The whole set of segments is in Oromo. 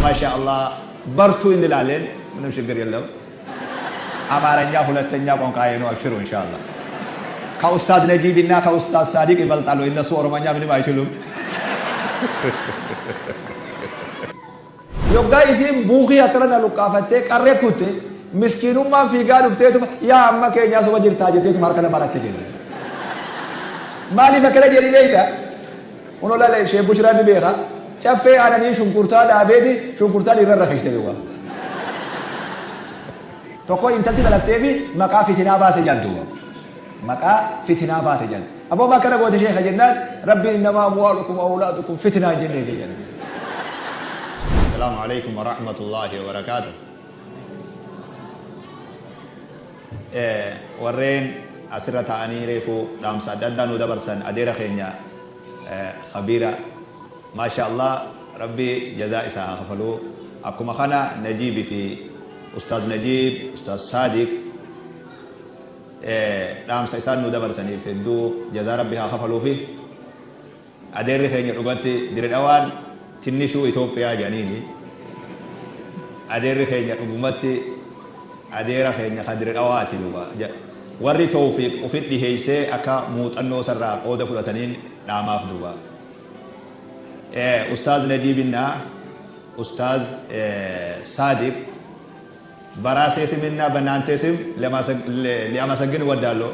ማሻአላህ በርቱ እንላለን። ምንም ችግር የለም። አማርኛ ሁለተኛ ቋንቋዬ ነው። አብሽሩ ኢንሻአላህ። ከኡስታዝ ነጂብ እና ከኡስታዝ ሳዲቅ ይበልጣሉ። እነሱ ኦሮሞኛ ምንም አይችሉም። Yoggaa isiin buukii akkana na luqqaafattee qarree kutte, miskiinummaan fiigaa dhufteetuma yaa amma keenyaa suma jirtaa jetteetuma harka nama rakke jedhe. Maaliif akkana jedhi beekta? Unoo laala, ishee Bushraan ni beeka. Caffee aananii shunkurtaa dhaabeeti shunkurtaan irra rakishte duuba. Tokko intalti dhalatteefi maqaa fitinaa baase jedhan duuba. Maqaa fitinaa baase jedhan. Aboo akkana goote sheeka jennaan, Rabbiin إنما أموالكم وأولادكم فتنة jennee jedhan. السلام عليكم ورحمة الله وبركاته. Warreen asirra ta'anii reefu dhaamsa adda addaa nu dabarsan, adeera keenya khabiira, maasha Allah, Rabbi jazaa isaa haa kafaluu. Akkuma kana Najiibi fi Ustaaz Najiib, Ustaaz Saadiq, dhaamsa isaan nu dabarsaniif hedduu jazaa Rabbi haa kafaluufi. Adeerri keenya dhugatti Dire Dhawaan ትንሹ Itoophiyaa jedhaniini. Adeerri keenya dhugumatti adeera keenya ka Dire Dhawaati duuba. Warri Tawfiiq ufit dhiheeysee akka muuxannoo sarraa qooda fudhataniin dhaamaaf duuba. Ustaaz Najiibinna Ustaaz Saadiq በራሴ ስምና በእናንተ ስም ሊያመሰግን እወዳለሁ።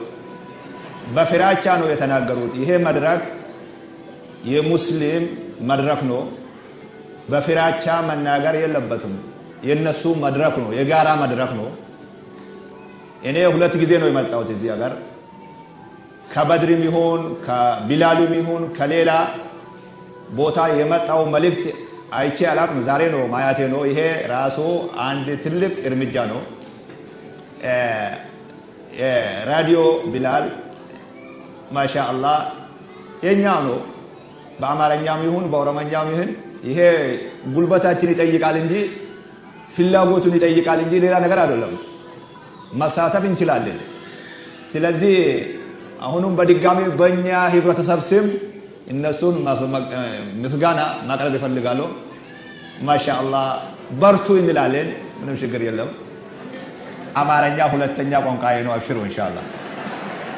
በፍራቻ ነው የተናገሩት። ይሄ መድረክ የሙስሊም መድረክ ነው። በፍራቻ መናገር የለበትም። የነሱ መድረክ ነው፣ የጋራ መድረክ ነው። እኔ ሁለት ጊዜ ነው የመጣሁት እዚህ ሀገር። ከበድርም ይሁን ከቢላልም ይሁን ከሌላ ቦታ የመጣው መልእክት አይቼ አላቅም። ዛሬ ነው ማያቴ ነው። ይሄ ራሱ አንድ ትልቅ እርምጃ ነው። ራዲዮ ቢላል ማሻ አላህ የኛ ነው። በአማርኛም ይሁን በኦሮመኛም ይሁን ይሄ ጉልበታችን ይጠይቃል እንጂ፣ ፍላጎቱን ይጠይቃል እንጂ ሌላ ነገር አይደለም። መሳተፍ እንችላለን። ስለዚህ አሁንም በድጋሚ በእኛ ህብረተሰብ ስም እነሱን ምስጋና ማቅረብ ይፈልጋሉ። ማሻ አላህ በርቱ እንላለን። ምንም ችግር የለም። አማርኛ ሁለተኛ ቋንቋዬ ነው። አብሽሩ ኢንሻአላህ።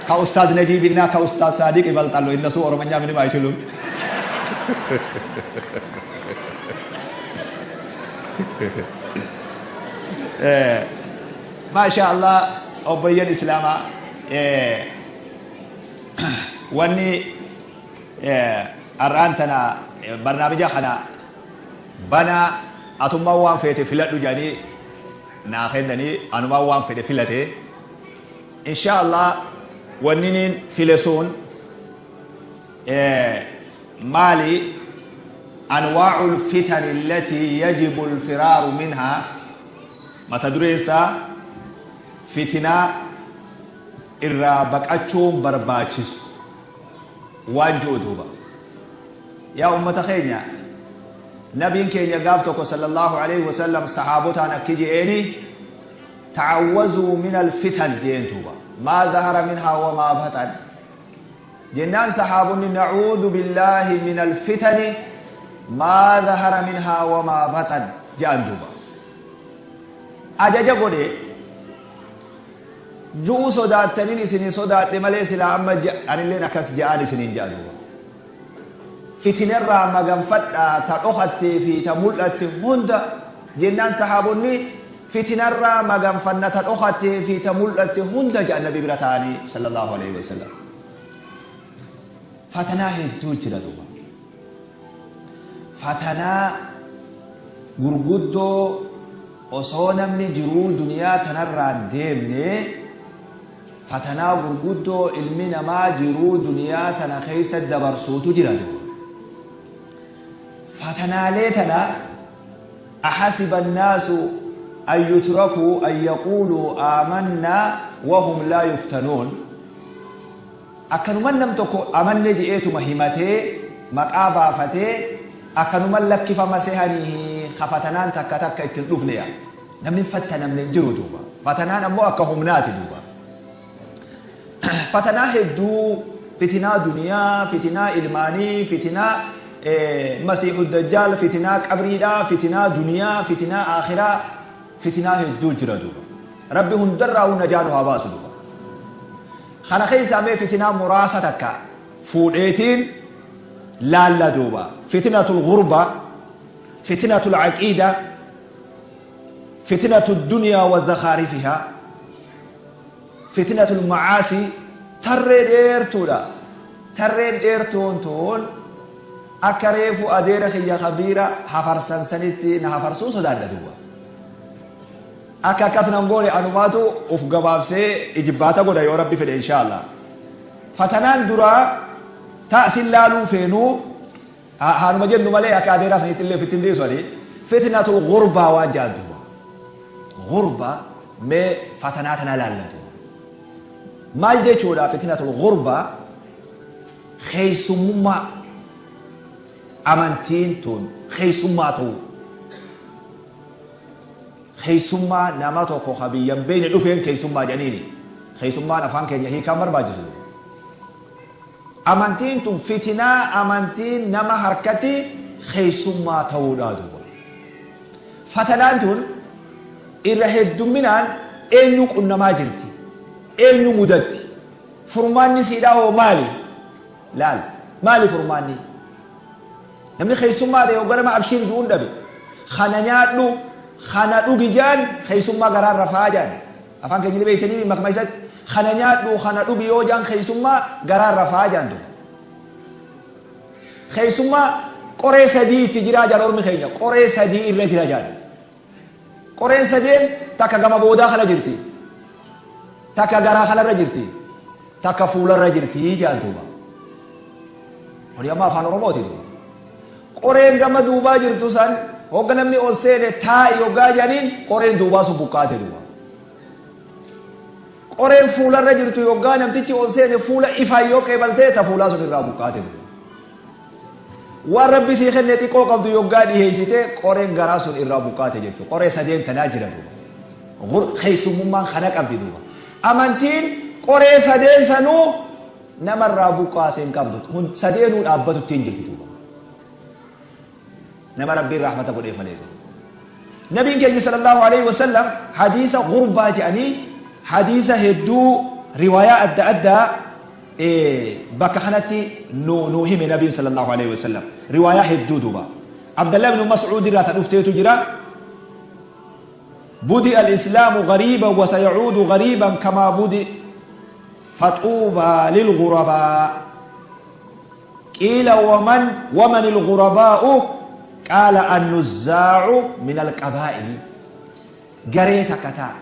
ከኡስታዝ ነጂብ እና ከኡስታዝ ሳዲቅ ይበልጣሉ። እነሱ ኦሮሞኛ ምንም አይችሉም። ማሻ አላህ obboleeyyan islaamaa, wanni har'aan tana barnaamija kana banaa atummaan waan feete filadhu jedhanii naa kennanii, anumaan waan fedhe filate. Insha Allah wanni niin file sun maali? أنواع الفتن التي يجب الفرار منها. Mata dureen isaa fitinaa irraa baqachuun barbaachisu waan ji'u duuba. Yaa ummata keenya, nabiin keenya gaaf tokko صلى الله عليه وسلم saxaabotaan akki je'eeni: تعوذوا من الفتن jeen duuba، ما ظهر منها وما بطن jennaan, saxaabonni نعوذ بالله من الفتن ما ظهر منها وما بطن je'an duuba. Ajaja godhe ju'u sodaattaniin isinii sodaadhe malee silaa amma anilleen akkas je'aan isiniin je'a duuba. Fitinarraa maganfadhaa ta dhokattee fi ta mul'atte hunda jennaan, sahaabonni fitinarraa maganfanna ta dhokattee fi ta mul'atte hunda je'an nabi bira ta'anii صلى الله عليه وسلم. Fatanaa hedduu jira duuba. Fatanaa gurguddoo osoo namni jiruu duniyaa tanarraan deemne, fatanaa gurguddoo ilmi namaa jiruu duniyaa tana keessa dabarsuutu jira duuba. Fatanaalee tana أحسب الناس أن يتركوا أن يقولوا آمنا وهم لا يفتنون. Akkanuman nam tokko amanne je'eetuma himatee maqaa baafatee akkanuman lakkifama sehanii kafatanaan takka takka ittiin dhufne yaa namni fattanamne hin jiru duuba. Fatanaan ammoo akka humnaati duuba. Fatanaa hedduu, fitinaa duniyaa, fitinaa ilmaanii, fitinaa Masiihu Dajjaal, fitinaa qabriidhaa, fitinaa duniyaa, fitinaa aakhiraa, fitinaa hedduu jira duuba. Rabbi hundarraa najaa nu haa baasu duuba. Kana keessaa mee fitinaa muraasa takka fuudheetiin laalla duuba. Fitinatul gurba, fitinatul aqiida, fitinatul duniyaa wa zakhaarifihaa, fitinatul macaasii. Tarree dheertuudha. Tarreen dheertuun tun akka reefu adeera kiyya kabiira hafarsan sanitti na hafarsuun sodaadha duuba. Akka akkas nan goone anumaatu uf gabaabsee ijibbaata godha yoo Rabbi fedhe inshaallah. Fatanaan duraa taasin laaluu feenuu haanuma jennu malee akka adeeraa sanitti illee ofitti hin dhiisu ani. Fitnatul gurbaa waan jedhan duuba. Gurbaa mee fatanaa tana laallatu. Maal jechuudha fitnatul gurbaa? Keessummummaa amantiin tun keessummaa ta'uu. Keessummaa nama tokko ka biyya hin beekne dhufeen keessummaa jedhaniini. Keessummaan afaan keenya hiikaan barbaachisu. Amantiin tun fitinaa amantiin nama harkatti keessummaa ta'uudha duuba. Fatanaan tun irra heddumminaan eenyu qunnamaa jirti? Eenyu mudatti? Furmaanni siidhaa hoo maali? Laal, maali furmaanni? Namni keessummaa ta'e hogga nama abshiir du'uun dhabe. Kana nyaadhu, kana dhugi jaan keessummaa garaan rafaa jaan. Afaan keenya ni beektanii makma isatti. Kana nyaadhu, kana dhugi yoo jaan keessummaa garaan rafaa jaan duuba. Keessummaa qoree sadii itti jiraa jaan ormi keenya. Qoree sadii irra jira jaan. Qoreen sadeen takka gama boodaa kana jirti. Takka garaa kanarra jirti. Takka fuularra jirti jaan duuba. Kuni amma afaan Oromooti duuba. Qoreen gama duubaa jirtu san hogga namni ol seene taa'i hoggaa jedhaniin qoreen duubaa sun buqqaate duuba. Qoreen fuularra jirtu hoggaa namtichi ol seene fuula ifaan yoo qeebaltee ta fuulaa sun irraa buqqaate duuba. Waan Rabbi sii kenne xiqqoo qabdu yoggaa dhiheessite qoreen garaa sun irraa buqqaate jechuudha. Qoree sadeen tanaa jira duuba. Keessummummaan kana qabdi duuba. Amantiin qoree sadeen sanuu namarraa buqqaase hin qabdu. Sadeenuu dhaabbatutti hin jirti duuba. Nama Rabbiin rahmata godheef malee duuba. Nabiin keenya sallallahu alaihi wasallam hadiisa gurbaa jedhanii hadiisa hedduu riwaayaa adda addaa bakka kanatti nu hime nabiin sallallahu alaihi wasallam riwaayaa hedduu duuba. Abdallah ibn Mas'uud irraa ta dhufteetu jira. Budi al-islaamu gariiban wa sayacuudu gariiban kamaa budi faxuubaa lilghurabaa. Qiila waman waman al-ghurabaa'u qaala an-nuzzaa'u min al-qabaa'il. Garee takka ta'a.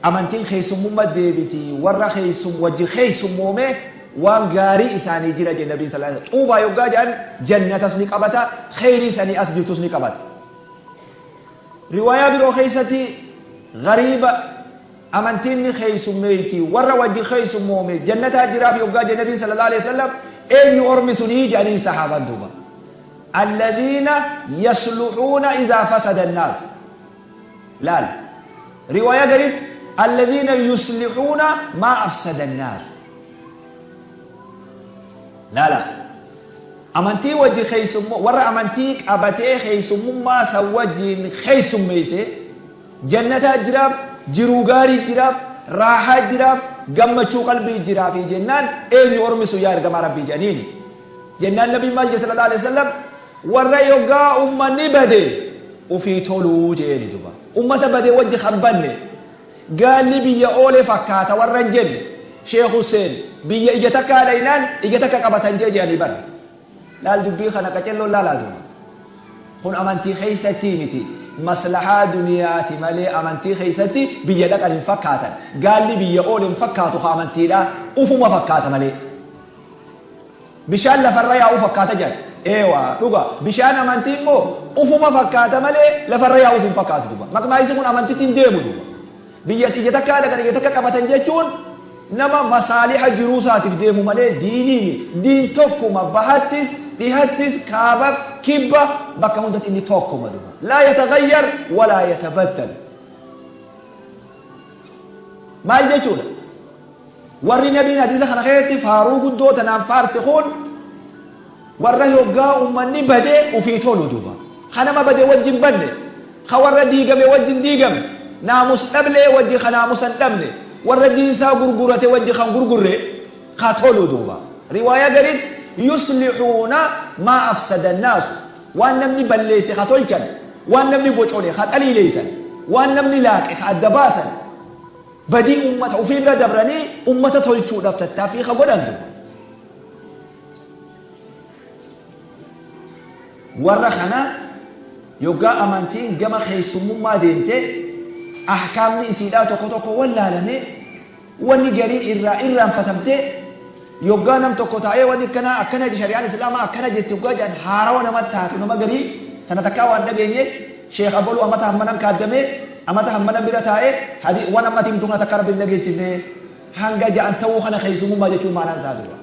Amantiin keessummumma deebiti warra keessum wajji keessummoome waan gaarii isaanii jira jedhe nabiin sallallahu alaihi wasallam. Xuubaa yoggaa jedhan jannatas ni qabata, kheyrii sanii as jirtus ni qabata. Riwaayaa biroo keessatti gariiba amantiin ni keessummeeyti warra wajji keessummoome jannataa jiraaf yoggaa jedhe nabiin sallallahu alaihi wasallam eenyu ormi sunii jedhaniin sahaabaan duuba. Alladhiina yasluhuuna izaa fasada annaas. Laal. Riwaayaa gariitti alladhiina yuslihuuna maa afsada annaas. Laala. Amantii wajji keessummoo warra amantii qabatee keessummummaa san wajjiin keessummeesse jannataa jiraaf, jiruu gaarii jiraaf, raahaa jiraaf, gammachuu qalbii jiraafi jennaan eenyu ormi sun yaa ergamaa Rabbii jedhaniini. Jennaan nabiin maal jedhe sallallahu alaihi wasallam warra yoggaa ummanni bade ufii toluu jeeni duba. Ummata bade wajji kan banne gaalli biyya oole fakkaata warra hin jenne Sheekh Hussein biyya ija takkaa dhaynaan ija takka qabatan jee jedhanii bara. Laal dubbii kana qacelloon laalaa duuba. Kun amantii keessatti miti. Maslahaa duniyaati malee amantii keessatti biyya dhaqan hin fakkaatan. Gaalli biyya oole hin fakkaatu ka amantiidha ufuma fakkaata malee. Bishaan lafarra yaa'u fakkaata jedhan. Eewa dhuga bishaan amantii immoo ufuma fakkaata malee lafarra yaa'uuf hin fakkaatu duuba. Maqmaayisi kun amantitti hin deemu duuba. Biyya ija takkaa dhaqan ija takka qabatan jechuun nama masaaliha jiruu isaatiif deemu malee diiniimi. Diin tokkuma bahattis dhihattis kaaba kibba bakka hundatti inni tokkuma duuba. Laa yataghayyar walaa yatabaddal. Maal jechuudha? Warri nabiin hadiisa kana keessatti faaruu guddoo tanaan faarse kun Warra yoggaa ummanni badee ufii tolu duuba. Kanama bade wajjin banne, ka warra diigame wajjin diigame, naamus dhablee wajji ka naamusa hin dhabne, warra diinsaa gurgurate wajji kan gurgurre ka tolu duuba. Riwaayaa gariin yuslihuuna maa afsada annaasu, waan namni balleesse ka tolchan, waan namni bocole ka xaliileeysan, waan namni laaqe ka adda baasan, badii ummata ufii bira dabranii ummata tolchuudhaaf tattaaffii ka godhan duuba. Warra kana yoggaa amantiin gama keessummummaa deemte, ahkaamni isiidhaa tokko tokko wallaalame, wanni gariin irraa irraanfatamte, yoggaa nam tokko taa'ee wanni akkanaa akkana shari'aan islaamaa akkana jette yoggaa jedhan haarawa namatti taatu, nama garii tana takkaa waan dhageenye, sheekh abaluu amata hammanan kaaddamee amata hammanan bira taa'ee waan ammati himtu kana takka rabbi hin dhageessifne hanga ja'an ta'uu kana keessummummaa jechuun maanaan isaa duuba.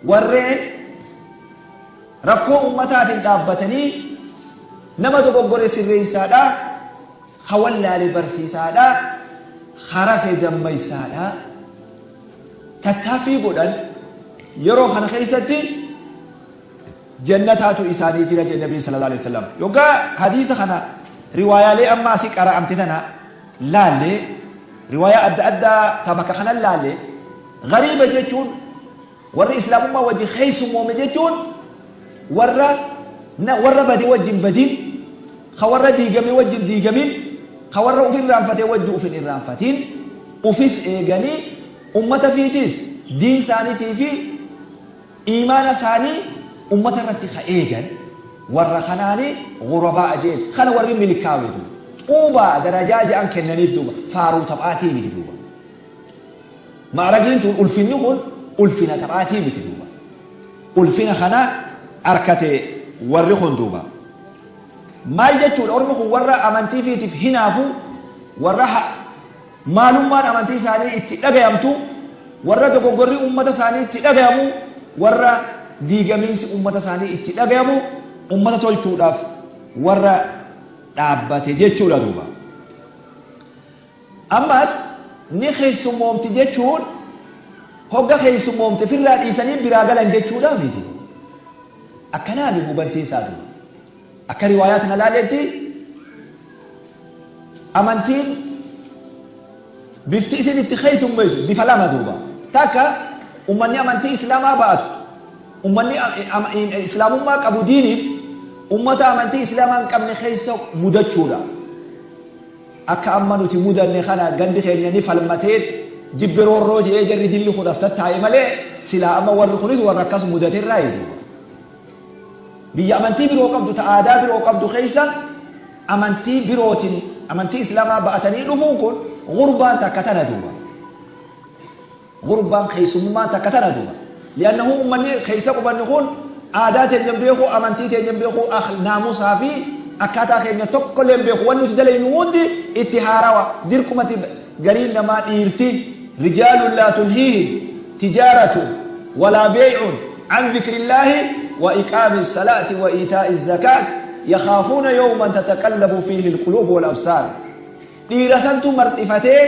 Warreen rakkoo ummataatiin dhaabbatanii nama dogoggore sirreessaadha, ka wallaale barsiisaadha, ka rafe dammaysaadha tattaaffii godhan yeroo kana keessatti jannataatu isaanii jira jedhe Nabiin sallallahu alaihi wasallam. Yoggaa hadiisa kana riwaayaalee amma asii qara'amte tana laalle, riwaayaa adda addaa ta bakka kana laalle, gariiba jechuun warri islaamummaa wajjin keessummoome jechuun warra warra bade wajjin badin, ka warra diigame wajjin diigamin, ka warra uf irraanfate wajji uf hin irraanfatin, ufis eeganii ummata fiitis diin isaaniitii fi iimaana isaanii ummata irratti ka eegan warra kanaani ghurabaa jeen. Kana warri milkaawe duuba xuubaa darajaa je'an kennaniif duuba faaruu taphaatii miti duuba. Ma'ragiin tun ulfinni kun ulfina taphaatii miti duuba. Ulfina kana arkate warri kun duuba. Maal jechuudha? Ormi kun warra amantii fiitiif hinaafu, warra maalummaan amantii isaanii itti dhagayamtu, warra dogoggorri ummata isaanii itti dhagayamu, warra diigamiinsi ummata isaanii itti dhagayamu, ummata tolchuudhaaf warra dhaabbate jechuudha duuba. Ammas ni keessummoomti jechuun hogga keessummoomte firraa dhiisanii biraa galan jechuudha miti. Akkanaami hubantiin isaa duuba. Akka riwaayaa tana laaletti amantiin bifti isin itti keessummeessu bifa lama duuba. Takka ummanni amantii islaamaa ba'atu, ummanni islaamummaa qabu diiniif ummata amantii islaamaa hin qabne keessa mudachuudha. Akka amma nuti mudanne kana gandi keenya ni falmatee jibbi roorroo jedhee jarri dilli kun as tattaa'e malee silaa amma warri kunis warra akkas mudaterraa duuba. Biyya amantii biroo qabdu ta aadaa biroo qabdu keessa amantii birootiin amantii islaamaa ba'atanii dhufuun kun gurbaan takka tana duuba. Gurbaan keessummaan takka tana duuba. Li'annahu ummanni keessa qubanni kun aadaa teenya hin beeku, amantii teenya hin beeku, naamusaa fi akkaataa keenya tokko illee hin beeku. Wanni nuti dalaynu hundi itti haarawa. Dirqumati gariin namaa dhiirti rijaalun laa tulhiihim tijaaratun walaa beey'un an zikrillaahi wa iqaami salaati wa iitaa'i zakaat yakhaafuuna yawman tataqallabu fiihi alquluubu wal absaar. Dhiira santu marxifatee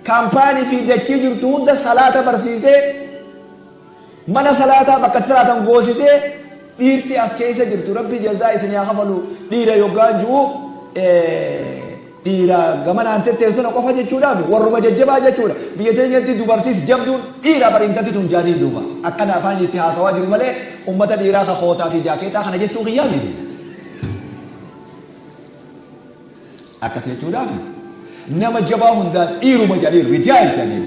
kaampaanii fi dachii jirtu hunda salaata barsiisee mana salaataa bakka itti salaatan goosisee dhiirti as keessa jirtu rabbi jazaa isin haa kafalu. Dhiira yoggaan ji'u dhiira gamanaan tetteessu tana qofa jechuudhaaf warruma jajjabaa jechuudha. Biyya teenyatti dubartis jabduun dhiira bar intalti tun jaanii duuba akkana afaan itti haasawaa jiru malee ummata dhiiraa ka kootaa fi jaakeetaa kana jechuu kiyyaa miti. Akkas jechuudhaaf nama jabaa hundaan dhiiruma jedhanii rijaal jedhanii.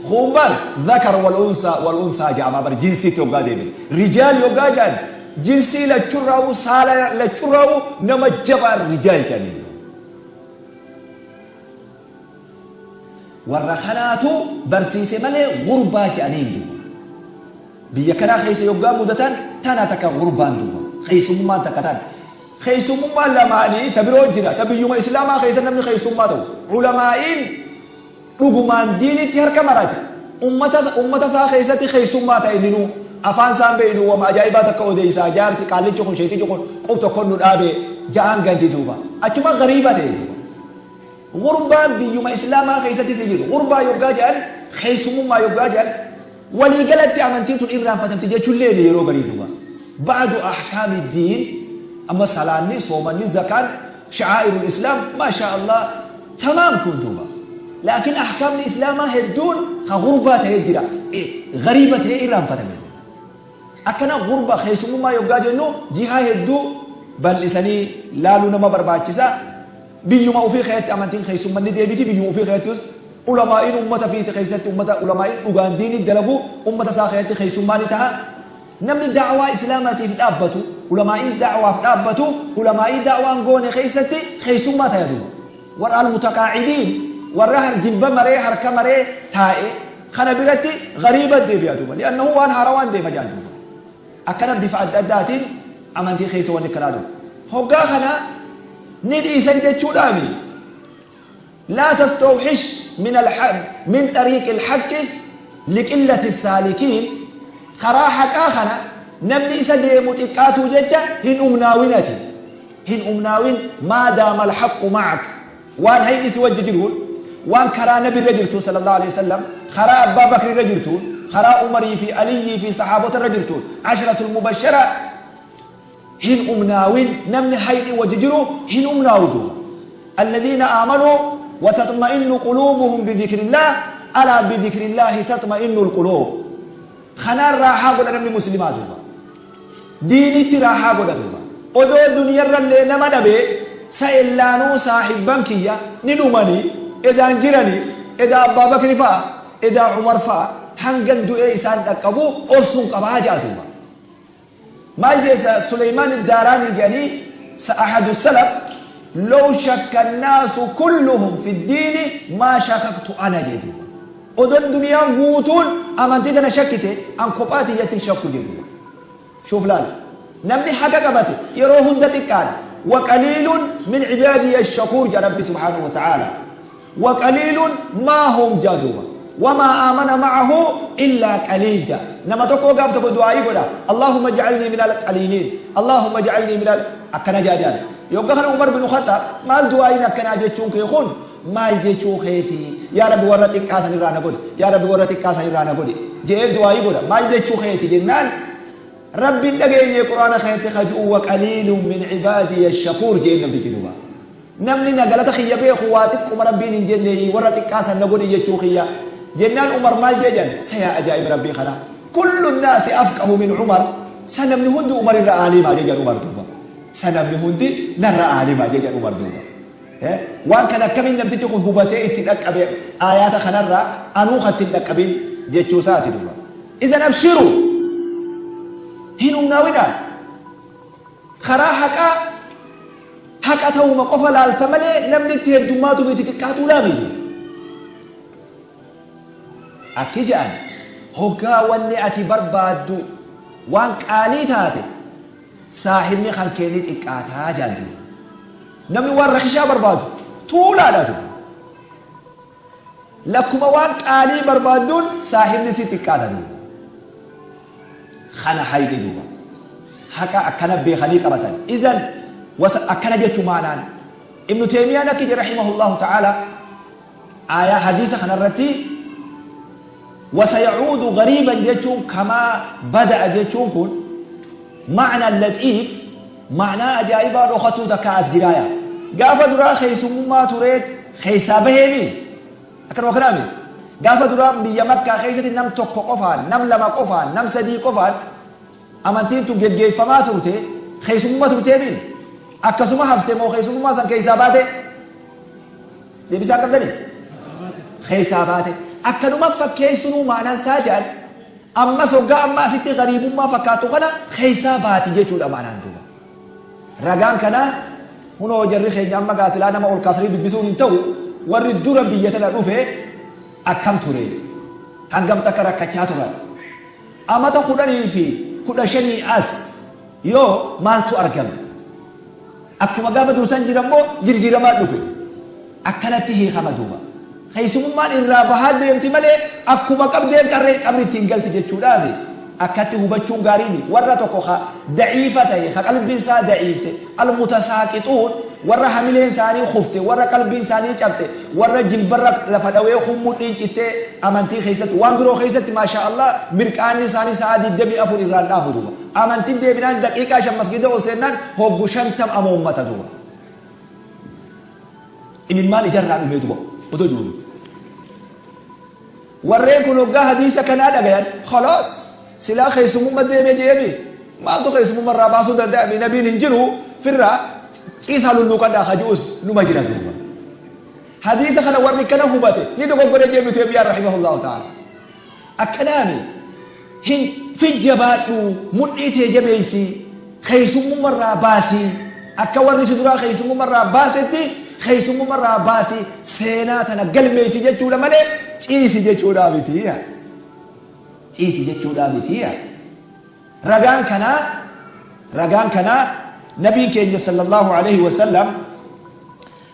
Kun bar zakar wal unsaa wal unsaa jedhamaa bar jinsiitti yoggaa deebiin. Rijaal yoggaa jedhan jinsii lachurraa'uu saala lachurraa'uu nama jabaa rijaal jedhanii. Warra kanaatu barsiise malee gurbaa jedhanii duuba. Biyya kanaa keessa yoggaa mudatan tana takka gurbaan duuba. Keessummaan takka tana. Keessummaan lamaanii ta biroo jira. Ta biyyuma islaamaa keessa namni keessummaa ta'u. Ulamaa'iin dhugumaan diinitti harka marate. Ummata isaa keessatti keessummaa ta'e ninuu. Afaan isaan beeynu wama ajaa'ibaa takka odeessaa jaarsi qaallichi kun sheetichi kun qub tokkon nu dhaabe ja'aan gandi duuba. Achuma gariiba ta'e duuba. Gurbaan biyyuma islaamaa keessatti si jiru. Gurbaa yoggaa jedhan keessummaa yoggaa jedhan Waliigalatti amantiin tun irraanfatamti jechuullee yeroo garii duuba. Ba'du ahkaami diin, amma salaanni, soomanni, zakaan, sha'aa'irul islaam, maashaa Allah, tamaam kun duuba. Laakiin ahkaamni islaamaa hedduun ka gurbaa ta'ee jira, gariiba ta'ee irraanfatame. Akkana gurba keessummaa yoggaa jennu jihaa hedduu bal'isanii laaluu nama barbaachisa. Biyyuma ofii keessatti amantiin keessummanni deebiti, biyyuma ofii keessattis ulamaa'iin ummata fi keessatti ummata ulamaa'iin dhugaan diinii dalagu ummata isaa keessatti keessummaa ni ta'a. Namni da'waa islaamaatiif dhaabbatu, ulamaa'iin da'waaf dhaabbatu, ulamaa'ii da'waan goone keessatti keessummaa ta'a duuba. Warra al-mutaqaa'idiin, warra jilba maree harka maree taa'e kana biratti gariiba deebi'a duuba. Li'annahu waan haaraa waan deema jaan duuba. Akkana bifa adda addaatiin amantii keessa wanni akkanaa dhufu. Hoggaa kana ni dhiisan jechuudhaami. لا تستوحش من طريق الحق لقلة السالكين. خرا حقا خنا نمني إسا ديمو تقاتو ججا هن أمناوينتي هن أمناوين ما دام الحق معك. وان هاي إسي وجه وان كرا نبي رجلتو صلى الله عليه وسلم، خرا أبا بكر رجلتو، خرا عمري في علي في صحابة رجلتو، عشرة المبشرة هن أمناوين نمني هاي وجه هن أمناودو. الذين آمنوا وتطمئن قلوبهم بذكر الله، ألا بذكر الله تطمئن القلوب. خنار راحة قد نمني مسلمات ديني تراحة قد دوبا. ودو دنيا رلي نما نبي سإلانو صاحب بنكية نلومني إذا انجرني إذا أبا بكر فا إذا عمر فا هنگن دو إيسان تقبو أرسون قباجا دوبا. مالجيس سليمان الداراني جاني أحد السلف لو شك الناس كلهم في الدين ما شككت أنا جدوبا. ودن دنيا موتون أمانتي أنا شكتي أن كوباتي يتي شكو جدوبا. شوف لالا نمني حقا قبتي يروهن دتكال وقليل من عبادي الشكور جا ربي سبحانه وتعالى، وقليل ما هم جادوبا وما آمن معه إلا قليل جا. نما تكو قاف تكو دعائي قولا اللهم اجعلني من القليلين، اللهم اجعلني من أكنا جادان. يوقع عمر بن الخطاب مال دعائنا كنا جيتشون كيخون مال جيتشو خيتي يا رب ورتك كاسن رانا قولي يا رب ورتك كاسن رانا قولي جي دعائي قولا مال جيتشو خيتي جنان ربي دغيني قران خيتي خجو وقليل من عبادي الشكور جي نمتي جنوبا نمني نغلط خيا بي خواتك عمر ربي نجني ورتك كاسن نقولي جيتشو خيا جنان عمر مال جيجن سيا عجائب ربي خلا كل الناس افقه من عمر سنمني هند عمر العالم جيجن عمر دوبا سنمني هندي نرى عالما جيجن عمر دوبا. وان كان كمين نمتي كون هبتي اتدقب آيات خنرى انو ختدقبين جيتشو ساتي دوبا. اذا ابشروا هنم ناوينا خرا حقا حقا تو ما قفل التملي نمني تهدماتو في تكاتو لامي اكيجان هوغا وني اتي بربادو وان قالي تاتي صاحبني خان كيني تقاتا جاندو نمي وان رخشا بربادو طولا داتو لكما وان قالي بربادون صاحبني سي تقاتا خنا حيدي دوبا حكا أكنا بخلي قبتان. إذن أكنا جتشو معنان ابن تيمية نكي رحمه الله تعالى آية حديثة خنا الرتي وسيعود غريبا جتشو كما بدأ جتشو كن معنى اللطيف معنى أجائبا رخطو دكاس جرايا قافة درا خيسو ما تريد خيسا بهيمي أكنا وكنامي قافة درا بيا مكة خيسة نم توكو قفان نم لما قفان نم سدي قفان أمانتين تو جد جيف فما ترتي خيسو ما ترتي مين أكسو ما هفته مو خيسو ما سن خيسا باتي دي بيسا كم دني خيسا باتي أكنو ما فكيسو معنى ساجد أما سوغا أما ستي غريب ما فكاتو خنا خيسا باتي جيتشو الأمانة دوبا رجان كنا هنا جري خيجا أما قاسلا نما أول كاسري دبسون انتو ورد درا بيتنا رفه أكم تري هنگم تكرا كچاتو أما تخدني في كدشني أس يو مالتو أرجم أكما قابة درسان جرمو جرجرما رفه أكنته خمدوبا خيسوم مان الرابحات ديمتي مالي أكما قبل قرر قبل تنقل تجتشودامي أكته بتشون غاريني ورتكو خا ضعيفة خا قلب بنسا ضعيفة المتساقطون Warra hamileen isaanii kufte, warra qalbiin isaanii cabte, warra jilbarra lafa dhawee hummuudhiin cittee amantii keessatti waan biroo keessatti maashaa Allah mirqaanni isaanii sa'aa 24 irraan dhaabu duuba. Amantiin deebinaan daqiiqaa 5 masgida ol seennaan hoggu 50 amoommata duuba. Imimmaan ijarraa dhumee duuba otoo jiru. Warreen kun hoggaa hadiisa kanaa dhagayan khalaas silaa keessummaa deemee jeemi maaltu keessummaa irraa baasuu danda'a nabiin hin jiru firraa ciisaa lulluuqadhaa kajuus numa jira duuba. Hadiisa kana warri kana hubate ni dogoggore jeemi Taymiyyaan rahimahullahu ta'ala. Akkanaami hin fijjabaadhu mudhii tee jabeessi keessummaa irraa baasii akka warri si duraa keessummaa irraa baasetti keessummaa irraa baasii seenaa tana galmeessi jechuudha malee ciisi jechuudha miti. Ciisi jechuudha miti. Ragaan kanaa nabiin keenya sallallahu alaihi wasallam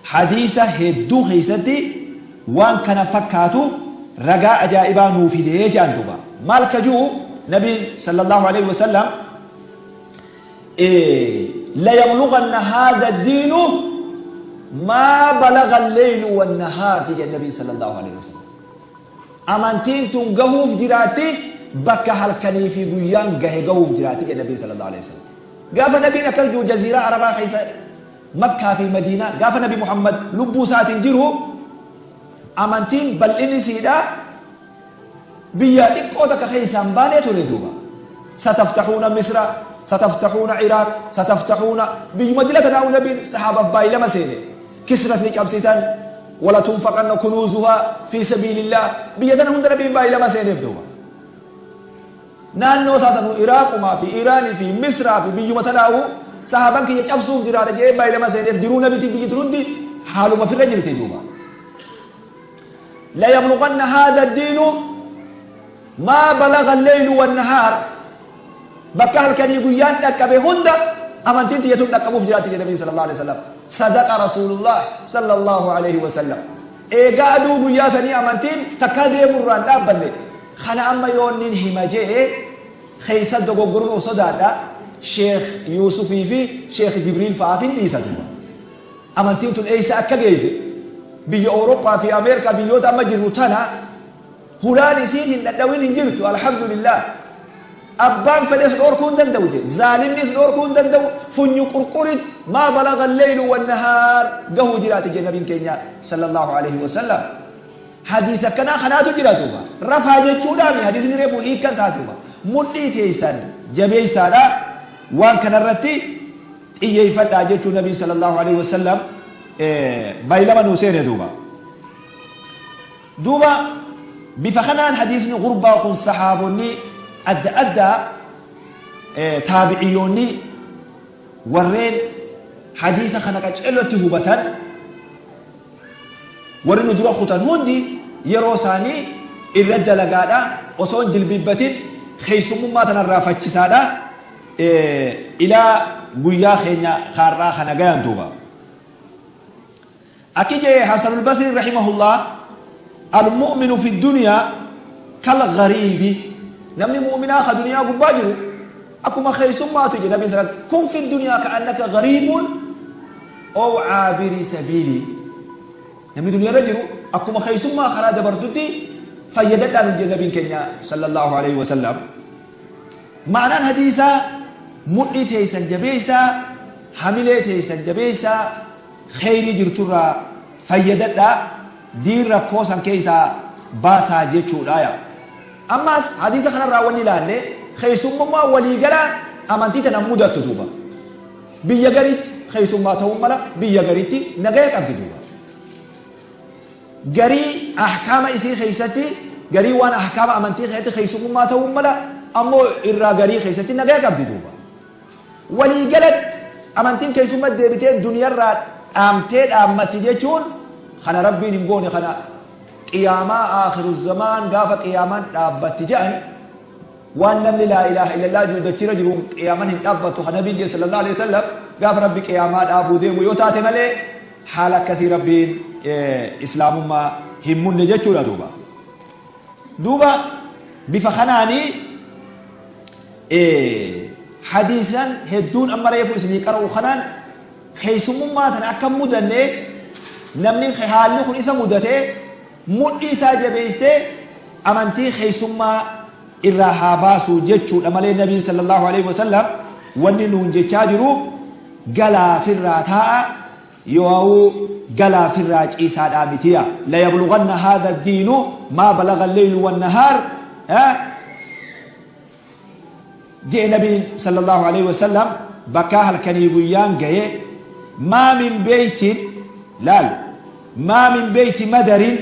hadiisa hedduu keessatti waan kana fakkaatu ragaa ajaa'ibaa nuu fidee jedhan duuba. Maal kajuu nabiin sallallahu alaihi wasallam la yablughanna hadha ad-diinu ma balagha al-laylu wan-nahaar jedhe nabiin sallallahu alaihi wasallam. Amantiin tun gahuuf jiraatti bakka halkanii fi guyyaan gahe gahuuf jiraatti jedhe nabiin sallallahu alaihi wasallam. Gaafa nabiin akkas jiru jaziiraa Arabaa keessa Makkaa fi Madiinaa gaafa Nabi Muhammad lubbuu isaatiin jiru amantiin bal'inni isiidha biyya xiqqoo takka keessaan baanee ture duuba. Sataftahuuna Misra, sataftahuuna Iraaq, sataftahuuna biyyuma dila tanaa'u nabiin sahaabaaf baay'ilama seene. Kisras ni cabsitan wala tunfaqanna kunuuzuhaa fi sabiilillah biyya tana hunda nabiin baay'ilama seeneef duuba. Naannoo isaa sanuu Iraaqumaa fi Iraanii fi Misraa fi biyyuma tanaa'u sahaaban kiyya cabsuuf jiraata jedhee baay'ilama seeneef jiruu nabitiin biyyi tun hundi haaluma firra jirti duuba. La yablughanna haadha ad-diinu maa balagha al-laylu wan-nahaar bakka halkanii guyyaan dhaqqabe hunda amantiin tiyya tun dhaqqabuuf jiraatti jedhe nabiin sallallahu alaihi wasallam. Sadaqa Rasuulullah sallallahu alaihi wasallam. Eegaa aduu guyyaa sanii amantiin takkaa deemurraan dhaabbanne kana amma yoonnin hima jee keessa dogoggoruun of sodaadha Sheekh Yuusufii fi Sheekh Jibriil fa'aaf hin dhiisa duuba. Amantiin tun eessa akka geesse biyya Awurooppaa fi Ameerikaa biyyoota amma jirru tana hulaan isiin hin dhadhawin hin jirtu alhamdulillah. Abbaan fedhes dhorkuu hin danda'u je zaalimnis dhorkuu hin danda'u funyu qurqurit maa balagha al-laylu wan-nahaar gahuu jiraati je nabiin keenya sallallahu alaihi wasallam. Hadiisa akkanaa kanaatu jira duuba. Rafaa jechuudhaami hadiisni reefu hiikkan isaa duuba. Mudhii teessan jabeessaadha waan kanarratti xiyyeeffadhaa jechuu nabiin sallallahu alaihi wasallam baay'ilama nuu seene duuba. Duuba bifa kanaan hadiisni gurbaa kun sahaabonni adda addaa taabiciyyoonni warreen hadiisa kana qaceellotti hubatan warri nu dura kutan hundi yeroo isaanii irra dalagaadha osoo hin jilbiibbatin keessummummaa tanarraa fachisaadha ilaa guyyaa keenya kaarraa kana gayan duuba. Akki jee Hasanul Basri rahimahullah al-mu'minu fi dunya kal ghariibi namni mu'minaa ka duniyaa gubbaa jiru akkuma keessummaatu je nabiin sallallahu kun fi dunyaa ka annaka ghariibun ow caabiri sabiili namni duniyaa irra jiru akkuma keessummaa karaa dabartutti fayyadadhaan je nabiin keenya sallallahu alaihi wasallam. Ma'anaan hadiisaa mudhii teessan jabeessaa hamilee teessan jabeessaa kheyrii jirturraa fayyadadhaa diin rakkoo san keessaa baasaa jechuudha yaa. Ammas hadiisa kanarraa wanni ilaalle keessummummaa waliigalaa amantii tana mudattu duuba. Biyya garitti keessummaa ta'uu mala biyya garitti nagaya qabdi duuba. Garii ahkaama isii keessatti garii waan ahkaama amantii keessatti keessummummaa ta'uu mala ammoo irraa garii keessatti nagaya qabdi duuba. Waliigalatti amantiin keessummaa deebitee duniyarraa dhaamtee dhaammatti jechuun kana rabbiin hin goone kana qiyaamaa aakhiru zamaan gaafa qiyaamaan dhaabbatti jedhan waan namni laa ilaaha illallah jiru dachirra jiru qiyaamaan hin dhaabbattu kan nabiin jedhe sallallahu alaihi wasallam gaafa rabbi qiyaamaa dhaabuu deemu yoo taate malee haala akkasii rabbiin islaamummaa hin munne jechuudha duuba. Duuba bifa kanaanii hadiisan hedduun amma reefu isinii qara'u kanaan Keessummummaa tana akka hin mudanne namni haalli kun isa mudate mudhii isaa jabeessee amantii keessummaa irraa haa baasu jechuudha malee nabiin sallallahu alaihi wasallam wanni nuun jechaa jiru galaa firraa taa'a yoo galaa firraa ciisaadhaa mitiya. La yablughanna haadha diinu maa balagha alleylu wannahaar je'e nabiin sallallahu alaihi wasallam. Bakkaa halkanii guyyaan gaye maa min beytin laal maa min beyti madarin